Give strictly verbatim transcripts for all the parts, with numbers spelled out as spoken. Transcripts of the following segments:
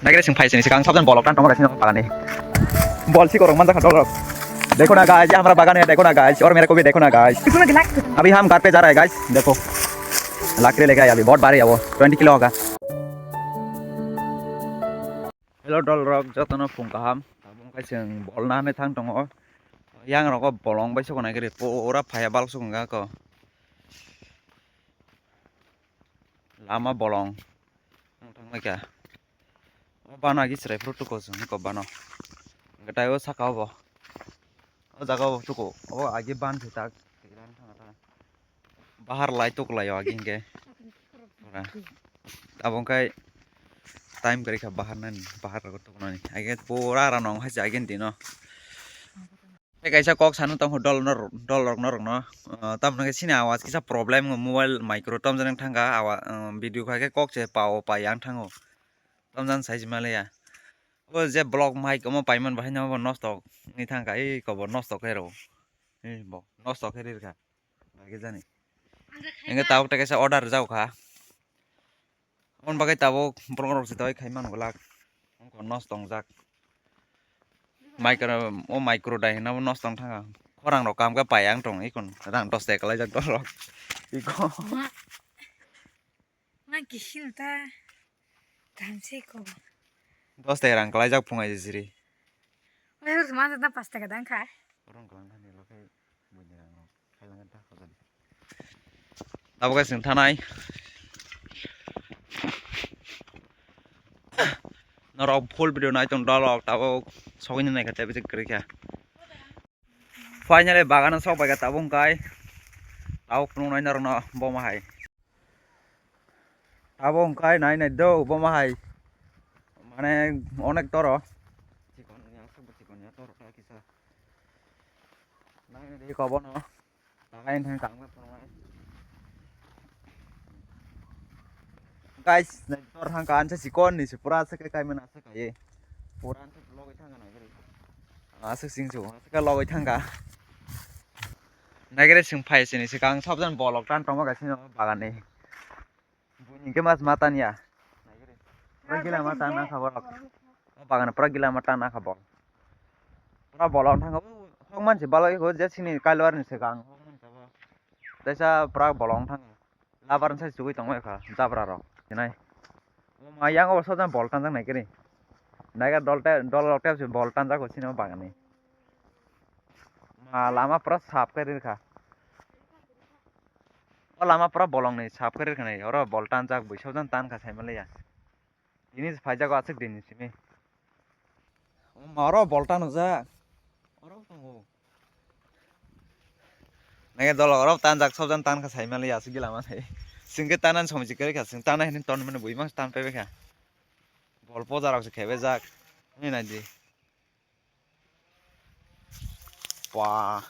Naikhe sing phai sini sikang sabjan bolok tan tongo sini bagani. Bol si korok manjak dolok. Dekho na guys, ye hamara bagan hai, dekho na guys, aur mere ko bhi dekho na guys. Abhi hum ghar pe ja rahe hai guys, dekho. Lakri leke aaya abhi, bahut bhari hai wo, twenty kilo hoga. Hello dolrok, jotono phung kaham. Tabuk khe chwng bol nani thang tongo. Yang rogo bolong bai sokona giri pura phaiya balsok wngkha ko. Lama bolong. Ang thangbai kha. O bana agi chwrai phuru tuko chwng ko bano. Hwnkhe tai o saka o bo. O jaga o tuko. O agi ban thwi tak. Bahar lai tuk lai o agi hwnkhe. Abo hwnkhe time kwrwi kha bahar nani, bahar rogo tuknani. Agi pura rano wng hai se agi dino. Tei kaisa kok sano tongkho dol no, dol rok norok no, ah, tamoni khe chini awaaz kisa problem wngo, mobile micro tamjani thangkha, awa, ah, video khaikhe kok se pao pai yang thango, tamjani sai se maliya. Obo je block mic omo paiman bahai no obo nosto wngwi thangkha, ei kobo nosto khe rw, ei bo nosto khe rirkha, bagwi jani. Hwnkhe tabuk tei kaisa order rijak kha. Aboni bagwi tabuk borok rok se dawai khai mano glak. Wngkha nosto wngjak. Micro, o micro dai hwnwi bo nosto wng thangkha. Khorang rok kaham khe pai ang tong ikon rang dos taka kwlaijak dolrok. Iko. Ma. Ma kisil ta. Kaham se ko. Dos taka rang kwlaijak phung ai jiri. Wai hur ma ta pas taka dang kha. Khorang kwlang thani lo khai. Tabuk khe chwng thanai. Norok full video nai tong dolok tabuk sogwi nai kha tei bwswk kwrwi kha. Finally bagano sok bai kha tabuk hwnkhe. Tabuk phunuknai norokno bomo hai. Abo wngkha nai nai do, bo ma hai. Mane onek toro. Chikon ya, sabo chikon ya, toro ta kisa. Nai nai de ko bono. Takai thang kang phunuknai. Guys, nai tor thang kan se chikon ni se pura se kai mena se kai. Pura se logoi thang na gari. Aswk sing chu, aswk logoi thang ka. Nai gari sing phai sini se kang sabjan bolok tan tongma ka sini bagan ni. Buini hwnkhe mas ma tan ya. Pura gila ma tan na kha borok. O bagan pura gila ma tan na kha bol. Pura bolong thang o hok man se balai ho je sini kailwar ni se kang. Teisa pura bolong thang. Labar sai chugui tong kha jabra rok. Nai. O ma yang o sojan bol tan jak nai khe ni. Nai ga dol te dol rok te bol tan jak o sini o bagan ni. Ma lama pura sap khe ri kha. O lama pura bolong ni sap khe ri kha nai. Oro bol tan jak bui sojan tan kha sai ma le ya. Tini se phaijago aswk din ni simi. O ma oro bolta nukjak. Oro tongo. Nage dolo oro tanjak sobjan tan kha sai mali aswk gila mani. Singke tanan somoi se kwrwi kha, sing tanai hwnwi ton mani bui mangsa tan paibai kha. Bol poja rok se khebejak. Hwnwi nai di. Wah.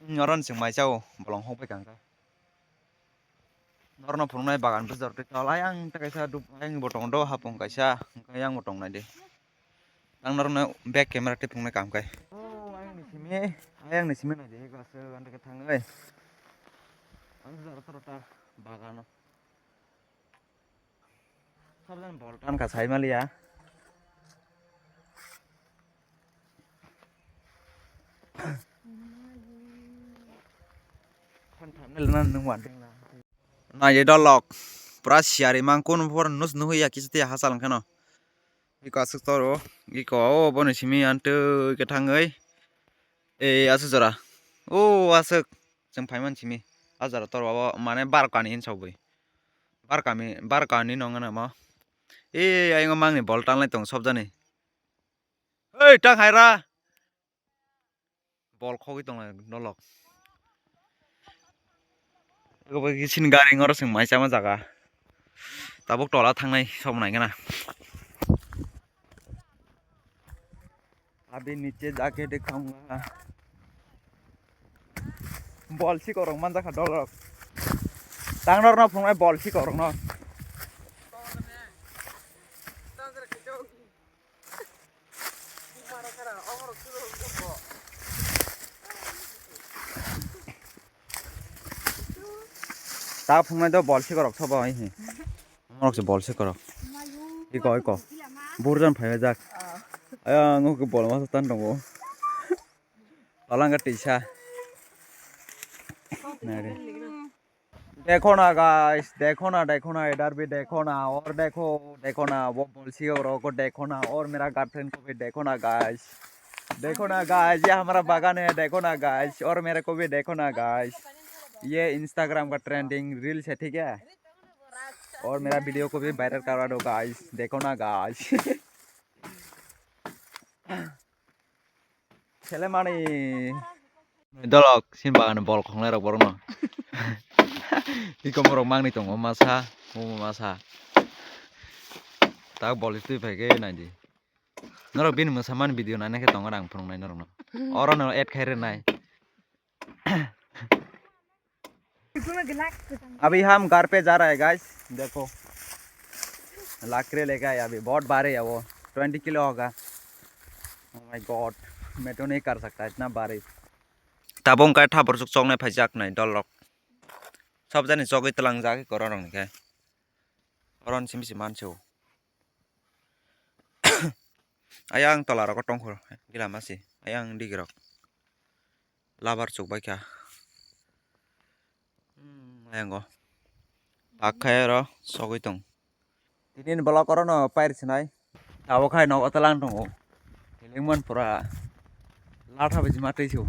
Noron sing mai chao bolong hok bai kang kha. Norno phunuknai bagan bwsajak tei tol ayang tei kaisa duk ayang bo tongo do hapung kaisa hwnkhe ayang bo tongnai de. Ang norokno back camera tei phunuknai kaham khe. O ayang ni simi ayang ni simi nai de ego aswk ang tei thangwi. Ang jora toro ta bagano. Sabjani bol tan kha sai maliya. Naidi dolok pura siyari mang kun por nus nuhi ya kisa tiya hasal kheno. Iko aswk toro iko o boni simi antwi khe thangwi. E aswk jora o aswk chwng phaiman simi a jora toro abo mane bar kani hin sogwi. Bar kami, bar kani nong ano mo. E ayang mangni bol tanlai tong sobjani. Hei, tang hai ra. Bol khogwi tong lai nolok. Ego bai sini gari ngoro sing mai chama jaga. Tabuk tola thangnai sob nai gana. Abhi niche jaake dekhaunga. Bol si korok manjakha dolok. Tang norno phungnai bol si korokno. Ta phungnai do bol si korok thobo hi. Morok se bol si korok. Iko, iko. Burjan phai jak. Aya, ngo ke bol masa tan tongo. Palanga tisa. Nare. देखो ना गाइस, देखो ना, देखो ना, इधर भी देखो ना, और देखो, देखो ना, वो बोलसी औरों को देखो ना, और मेरा गर्लफ्रेंड को भी देखो ना गाइस। देखो ना गाइस, ये हमारा बागान है, देखो ना गाइस, और मेरे को भी देखो ना गाइस। ये इंस्टाग्राम का ट्रेंडिंग रील्स है, ठीक है? और मेरा वीडियो को भी वायरल करवा दो गाइस, देखो ना guys. Selemani. Dolok, sin bagan bol khongnai rok borokno. Iko borok mangni tongo masa, omo masa. Tak bol twi phai khe naidi. Norok bini mwsamani video naina khe tongo ang phunuknai norokno. Oro no add khai rwnai. अभी हम घर पे जा रहे हैं गाइस, देखो लकड़ी लेके आए अभी, बहुत भारी है वो, ट्वेंटी किलो होगा। Oh my गॉड, मैं तो नहीं कर सकता इतना भारी। Tabuk wngkha thabor chuk choknai phai jak nai dol rok. Sob jani chogwi twlang jak khe korok rok ni khe. Oro ni simi se manse o. Ayang tola rogo tongkho gila masi. Ayang digi rok. Labar chuk bai kha. Hmm, ayango. Pak khai oro sogwi tong. Tini ni vlog oro no pair sinai. Abo khai nogo talang tongo. Helengman pura. Latha bai jima tei su.